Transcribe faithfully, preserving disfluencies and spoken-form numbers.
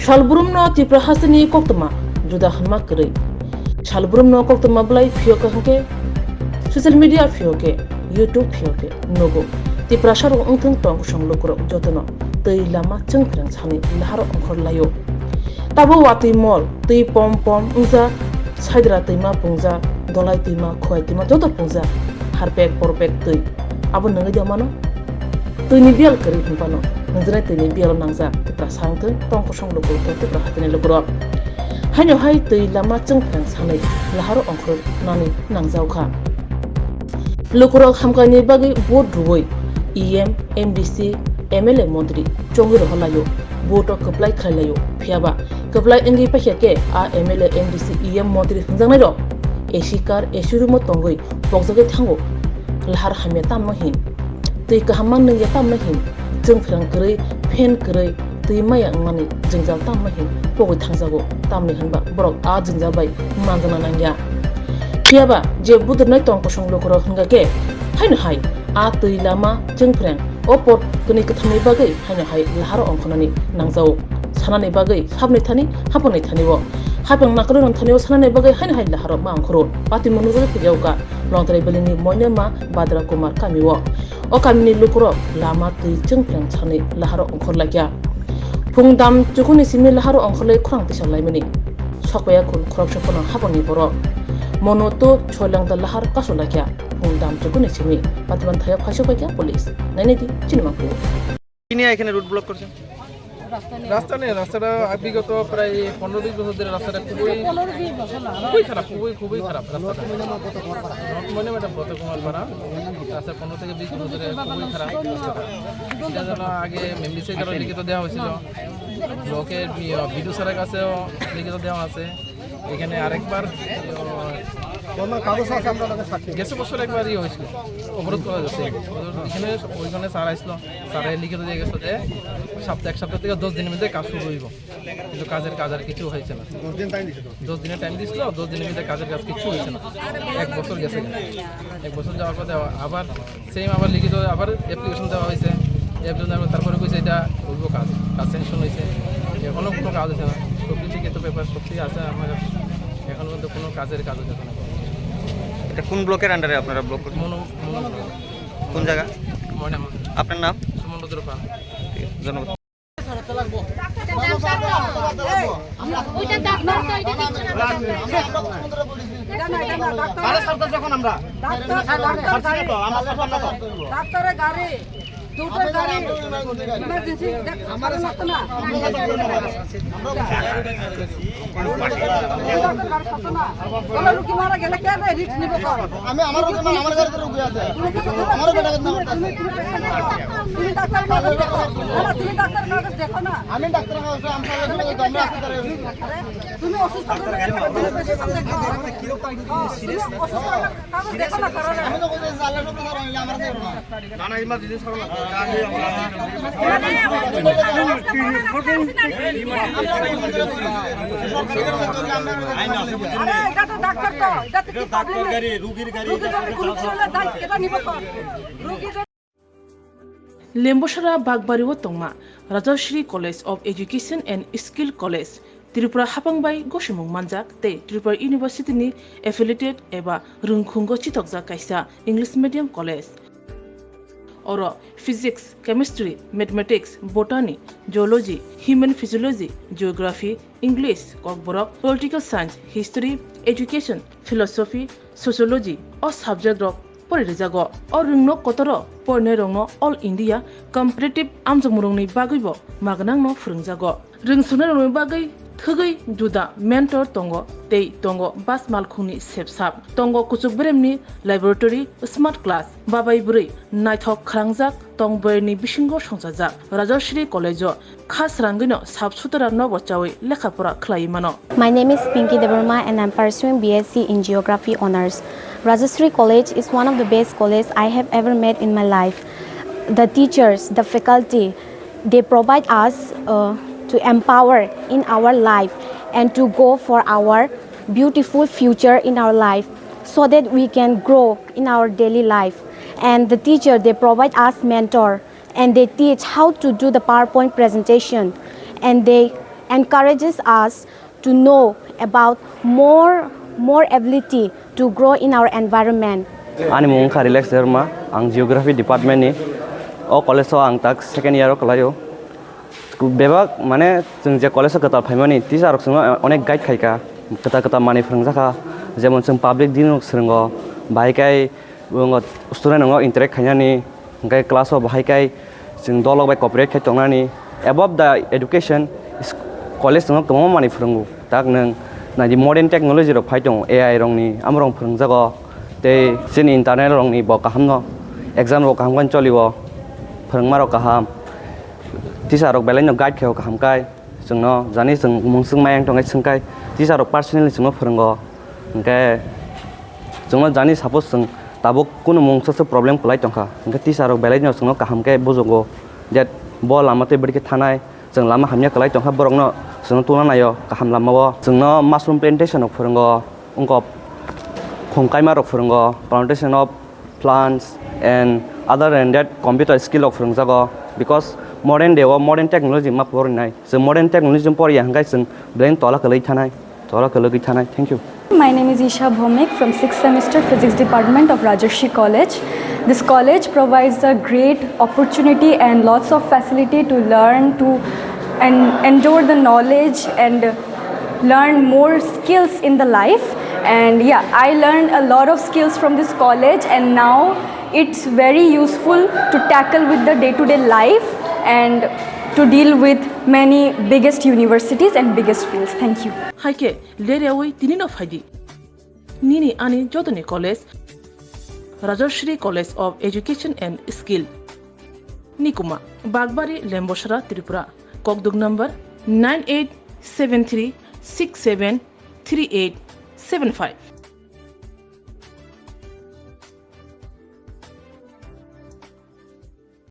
Salbrumno Tripura hasteni koktwma juda hwnma kwrwi. Salbrumno koktwma bwlai phiyokha hwnkhe social media phiyokhe, YouTube phiyokhe nugo. Tiprasarok wngthwng tong kosong lukurok jotono twi lama chwngphrang sanwi laharo ongkhor laio. Tabo watwi mol, twi pom pom wngjak, saidra twima pungjak, dolai twima, khowai twima joto pungjak, harpek porpek twi. Abo nungwi de mano? Twini biyal kwrwi hwnphano, nungjaknai twini biyalo nangjak Tiprasa wngthwng tong kosong lukurok tei Tipra hasteni lukurok. Haino hai twi lama chwngphrang sanwi laharo ongkhor nani nangjaokha. Lukurok hamkani bagwi vote rwui E M, M D C, M L A montri chongwi rohorlaio, vote o kwplai khlailaio, phiyaba kwplai wngwi paikha khe a M L A, M D C, E M montri hwnjaknairok A C car, A C room o tongwi pokjagwi thango. Lahar hamya tamno hin, twi kaham mang nungya tamno hin, chwngphrang kwrwi, fan kwrwi, twi maya wngmani jwngjal tamno hin pogwi thangjago, tamni hwnba borok a jwngjal bai manjakna nangya. Phiyaba je budrwnai tong kosong lukurok hwnkha khe, haino hai a twi lama chwngphrang o pot kwnwi kwthamni bagwi haino hai laharo ongkhornani nangjago. Sanani bagwi sabni thani hapangni thani o hapang nakarwi rwng thani o sanani bagwi haino hai laharo ma ongkhoro. Patimung nukjagwi phaijago ka Longtrai Valley ni Moinema Badra Kumar kami o. O kamini lukurok lama twi chwngphrang sanwi laharo ongkhor laikha. Phung dam chukuni simi laharo ongkhorlai khorang tisa laimani. Sokpaiya khul khoroksa phano hapangni borok. Mono to soilangda lahar kasu laikha. Phung dam chukuni simi. Patiban thayok phaisok paikha police. Nainai di chini mangkuk. Tini ekhane road block korche. রাস্তা নেই, রাস্তাটা বিগত প্রায় পনেরো বিশ বছর ধরে রাস্তাটা খুবই, খুবই খারাপ, খুবই, খুবই খারাপ রাস্তাটা। নর্থ ময়নাম এটা বতকুমার পাড়া, রাস্তা পনেরো থেকে বিশ বছর ধরে খুবই খারাপ রাস্তাটা। এটা যেন আগে মেমডিসির কাছে লিখিত দেওয়া হয়েছিল, ব্লকের বি-, বিডিও স্যারের কাছেও লিখিত দেওয়া আছে। এখানে আরেকবার, আহ, গেছে বছর একবার ইয়ে হয়েছিল, অবরোধ করা হয়েছে। এখানে, ওইখানে স্যার আসলো, স্যারে লিখিত দিয়ে গেছে যে সপ্তাহ, এক সপ্তাহ থেকে দশ দিনের মধ্যে কাজ শুরু হইব, কিন্তু কাজের কাজ আর কিছু হয়েছে না। দশ দিনের টাইম দিছিল, দশ দিনের মধ্যে কাজের কাজ কিছু হয়েছে না। এক বছর গেছে, এক বছর যাওয়ার পরে আবার সেম আবার লিখিত আবার অ্যাপ্লিকেশন দেওয়া হয়েছে। অ্যাপ্লিকেশন দেওয়ার পর তারপরে কইছে এটা হইব কাজ, কাজ স্যাংশন হয়েছে, এখনো কোনো কাজ হয়েছে না। সব কিছু কিন্তু পেপার সত্যি আছে আমার কাছে, এখনো কিন্তু কোনো কাজের কাজ হচ্ছে না। এটা কোন ব্লকের আন্ডারে আপনারা ব্লক করছেন? মনো-, মনো-, কোন জায়গা? ময়নামতি। আপনার নাম? সুমন রুদ্র পাল। ঠিক আছে, ধন্যবাদ। ওইটা ডাক্তার তো, এটা দেখছে না। এটা না, এটা না, ডাক্তার। কারা ছাড়তে যখন আমরা? ডাক্তার, ডাক্তার ছাড়ছি না তো, আমরা ছাড়তাম না তো। ডাক্তারের গাড়ি, দুটো গাড়ি, ইমার্জেন্সি, দেখ, আমার ছাড়তো না। ডাক্তার গাড়ি ছাড়তো না। বলো, রুগী মারা গেলে কে রিস্ক নিব কর? আমি আমার রুগী, আমার গাড়িতে রুগী আছে। আমার বেটা কিন্তু আমার কাছে। তুমি, তুমি পেশেন্ট দেখো। তুমি ডাক্তার কাগজ দেখো না, না, তুমি ডাক্তার কাগজ দেখো না। আমি ডাক্তার কাগজ, আমি সারা জীবন তো আমরা হাসপাতালে আছি। আরে, তুমি অসুস্থ হলে তুমি পেশেন্ট দেখো। তুমি অসুস্থ হলে কাগজ দেখো না, কারণ আমি তো কইতে আছি, আল্লাহ সব কথা বললে আমার দেখো না। না, না, ইমার্জেন্সি সব না। আরে, এটা তো ডাক্তার তো, এটা তো কি পাবলিক? রুগীর গাড়ি, রুগীর গাড়ি, রুগীর গাড়ি, কোনো কিছু হলে দায় এটা নিব তো। রুগী Lembosara Bakbari o tongma Rajashree College of Education and Skill College, Tripura hapang bai gosimung manjak tei Tripura University ni affiliated eba rwngkhungo chitokjak kaisa English medium college. Oro Physics, Chemistry, Mathematics, Botany, Zoology, Human Physiology, Geography, English, Kokborok, Political Science, History, Education, Philosophy, Sociology o subject rok poririjagw. O rwngno kotoro porinairokno All India Competitive amjokmungrokni bagwibo magnangno phwrwngjago. Rwngsungnai rokni bagwi thwgwi juda mentor tongo tei tongo bus malkhungni sepsap, tongo kuchuk beremni laboratory, smart class, babai bwrwi naithok khwrangjak tong bwrwini bisingo songchajak. Rajashree College-o kha srangwino sap sutra nobo chawi lekha pora khlaiwi mano. My name is Pinky Debbarma and I'm pursuing B S C in Geography Honours. Rajashree College is one of the best college I have ever met in my life. The teachers, the faculty, they provide us, uh, to empower in our life and to go for our beautiful future in our life, so that we can grow in our daily life. And the teacher, they provide us mentor And they teach how to do the PowerPoint presentation, and they encourages us to know about more, more ability to grow in our environment. Ani mung wngkha Relax Debbarma, ang Geography Department ni. O college o ang tak second year o kwlaio. Bebak, mane, chwng je college o kwtal phaimani, teacher rok chwngno onek guide khaikha, kwtal kwtal manwi phwrwngjakha, jemon chwng public dealing rok swrwngo, bahai khe student rokno interact khainani, hwnkhe class o bahai khe chwng dolok bai cooperate khai tongnani. Above the education, college chwngno kwbangma manwi phwrwngo. Tak nwng naidi modern technology rok phai tongo, A I rokni, amo rok phwrwngjago. Tei chini internal rokni bo kahamno, exam rok kaham khe cholio, phwrwngma rok kaham. Teacher rok belai no guide khe o kaham kai. Chwngno jani chwng mung swng mayang tongkhe swngkai, teacher rok personally chwngno phwrwngo. Hwnkhe chwngno jani suppose chwng tabuk kunu mung swk swk problem kwlai tongkha, hwnkhe teacher rok belai no chwngno kaham khe bujugo, je bo lama tei bwrwi khe thanai, chwng lama hamya kwlai tongkha, borokno chwngno tungna naio kaham lamao. Chwngno mushroom plantation rok phwrwngo, wngkok khum kaima rok phwrwngo, plantation of plants and other than that computer skill rok phwrwngjago, because modern day o modern technology ma porinai. Chwng modern technology poriya hwnkhe chwng belai tola kwlwi thanai, tola kwlwgwi thanai. Thank you. My name is Isha Bhomik from sixth semester Physics Department of Rajarshi College. This college provides a great opportunity and lots of facility to learn, to and endure the knowledge and learn more skills in the life. And yeah, I learned a lot of skills from this college, and now it's very useful to tackle with the day-to-day life and to deal with many biggest universities and biggest fields. Thank you. Hai khe ler yaui tini no phai di. Nini ani jotoni college, Rajashri College of Education and Skill, Nikuma, Bagbari, Lembosra, Tripura. Kokduk number nine eight seven three six seven three eight seven five.